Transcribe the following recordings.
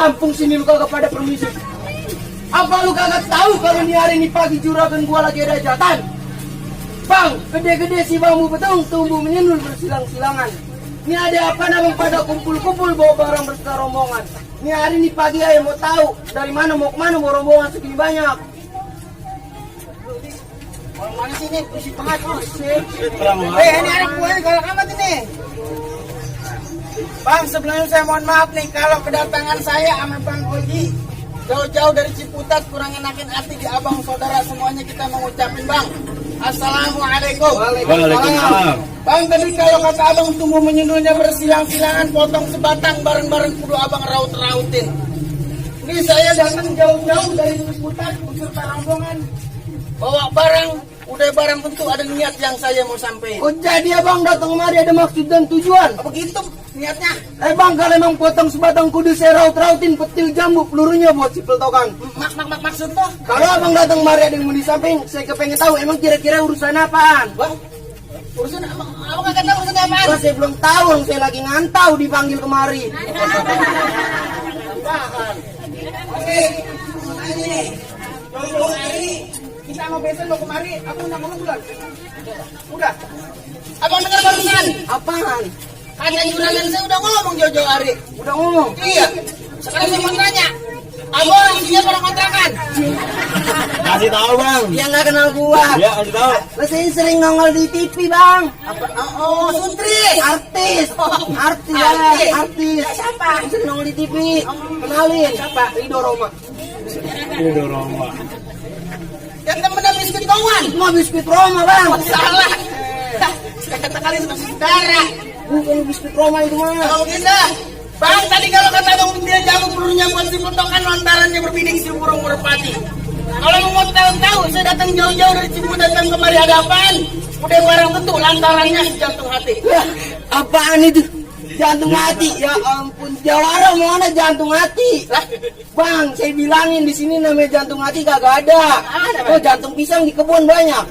kampung sini lu kagak pada permisi? Apa lu kagak tahu kalau ini hari ini pagi juragan gua lagi ada hajatan? Bang, gede-gede si bambu betung tumbuh menyendul bersilang-silangan. Ini ada apa abang pada kumpul-kumpul bawa barang berserta rombongan. Ini hari ini pagi aja mau tahu dari mana mau kemana bawa rombongan segini banyak. Orang mana sih ini? Isi pahat sih. Ini anak gue nih kalau amat ini. Bang, sebelumnya saya mohon maaf nih kalau kedatangan saya sama Bang Koji jauh-jauh dari Ciputat kurang enakin hati di abang saudara semuanya kita mengucapin Bang. Assalamualaikum. Waalaikumsalam. Bang, tadi kalau kata abang tumbuh menyendulnya bersilang-silangan potong sebatang bareng-bareng kudu abang raut-rautin. Ini saya datang jauh-jauh dari Ciputat beserta rombongan bawa barang, udah barang tentu ada niat yang saya mau sampaikan. Oh jadi abang datang kemari ada maksud dan tujuan? Apa gitu niatnya? Bang, kalau emang potong sebatang kudu saya raut-rautin petil jambu pelurunya buat si peltokan. Maksud tuh? Kalau abang datang kemari ada yang mau disamping, saya kepengen tahu emang kira-kira urusan apaan? Wah, urusan abang kagak tahu urusan apaan? Wah, saya belum tahu, saya lagi ngantau dipanggil kemari. Oke, ini nih, jauh-jauh hari kita mau besen mau kemari, aku undang ngomong bulan. Udah. Abang dengar barusan? Apaan? Kata juragan saya udah ngomong jauh-jauh hari. Udah ngomong? Iya. Sekarang saya mau tanya, abang siapa orang kontrakan? Kasih tahu bang. Dia nggak kenal gua. Ya kasih tahu. Lah saya sering nongol di TV bang. Apa? Oh, Suntri. Artis. Artis. Siapa? Sering nongol di TV. Kenalin. Siapa? Ridho Roma. Ridho Roma. Yang temennya biskuit kawan. Mau biskuit Roma bang. Salah. Kata kali sama saudara. Bukan biskuit Roma itu mah. Oh gitu. Bang, tadi kalau kata abang dia jago pelurunya buat si potongan lantarannya berbidik si burung merpati. Kalau mau tahu-tahu, saya datang jauh-jauh dari Ciputat datang kemari ada apaan? Udah barang tentu lantarannya jantung hati. Apaan itu? Jantung hati? Ya ampun, Jawara mana jantung hati? Bang, saya bilangin di sini namanya jantung hati kagak ada. Oh, jantung pisang di kebun banyak.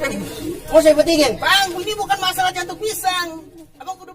Mau saya petikin? Bang, ini bukan masalah jantung pisang. Abang kudu